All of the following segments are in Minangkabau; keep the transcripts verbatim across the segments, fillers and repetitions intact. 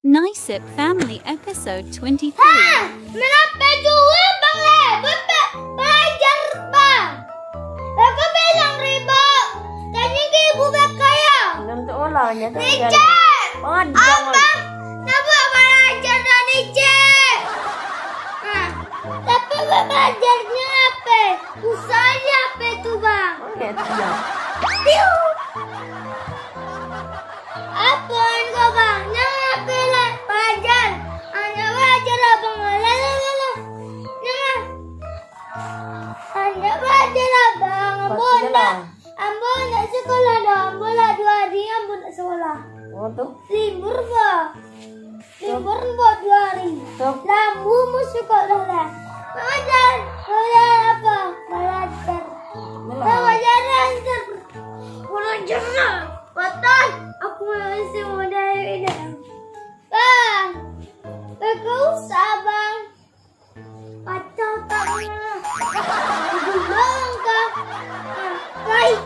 Nicip Family episode twenty-three. Ha! Manape juo bang le? Bapak balajar bang. Aku bilang ribo. Tanya ke ibu bakaya. Belum tu olah nya tu. Nicip! Abang, napa balajar dah Nicip? Ha, tapi balajarnya apa? Usahnya apa tu bang? Tiu! Apo ko bang? Nyo apo lah balajar? Nyo balajar abang lah, lah, lah, lah. Nyo. Nyo balajar abang. Ambo ndak, ambo ndak sekolah doh. Ambo lah duo hari ambo ndak sekolah. Oh tu? Libur bang. Libur buat duo hari. Tuh. Lambu musuh kok dah lah. Belajar, belajar apa? Belajar. Belajar, belajar. Belajar lah. Patah. Aku masih muda ini. Bang. Gak usah, Bang. Pacah otaknya. Gulung kah? Baik.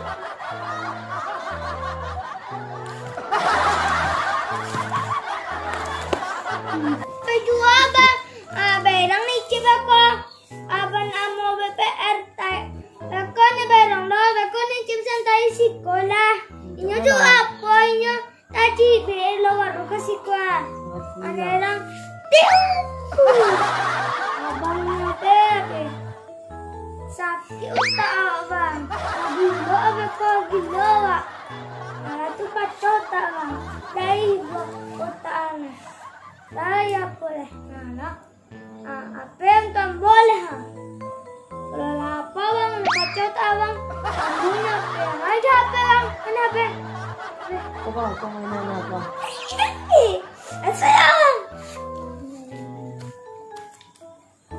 Baju abang, ah, berang ni cik bako. Abang amo B P R tai. Bako ni berang doh, bako ni cik santai sikolah. Inyo tu apo inyo? Tadi belo waru ka siko ah. Ado urang, "Tiu!" Abang nyo bebe. Sakik utak abang. Gilo abang ko gilo, Wak. Alah tu pacah utak abang. Dari utak abang. Dari apo leh? Nah, nak. Ah, apo nan boleh, ha? Kalau lapa, bang, kacau tak, bang? Ambunya, apo yang aja, apo, bang? Mana, apo? Apa, apa mainan apa? Eh, saya, bang.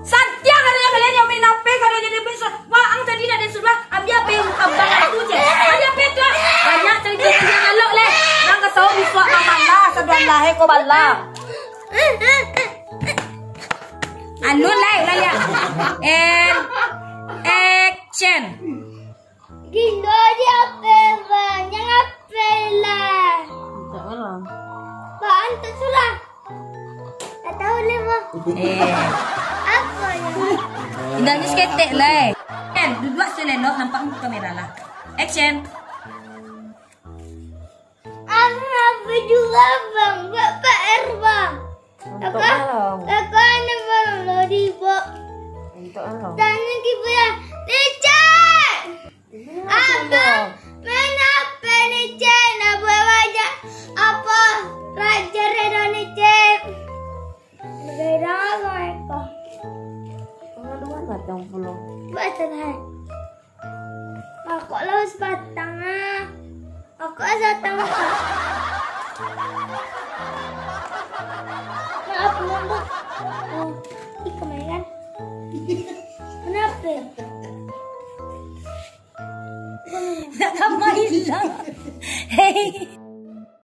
Santiang ada yang kalian yang main apa, kalau jadi besok, bang, ang tadi nak disuruh, ambil apa yang abang itu je. Ambil apa itu, ah? Banyak cerita yang ngalok, leh. Nang kesau bisuak, bang, malah, sebelah, eh, kau balah. Anu, lai, ulah liak. And action. Gilo di ape, Bang? Jangan ape lah. Tak salah. Bang, tak salah. Tak tahu lah, Bang. Eh. Apa ya? Indahnya seketek lah, eh. And, duduak selelok, nampak muka kamera lah. Action. Abang, apa juga, Bang? Buat P R, Bang. Kakak, kakak, anak Bang lo di bawah. Tanya ke dia, "Nicip! Abang, main apa, Nicip? Nak buat banyak apa? Raja Reda, Nicip." Beda, Bang, Eko. Kalau dua batang pulau. Buat apa? Rokok lah sabatang ah. Rokok lah sabatang, Kak. Maaf, Bang. Oh, ih, kemarin. Kenapa? Nak kamar hilang. Hei.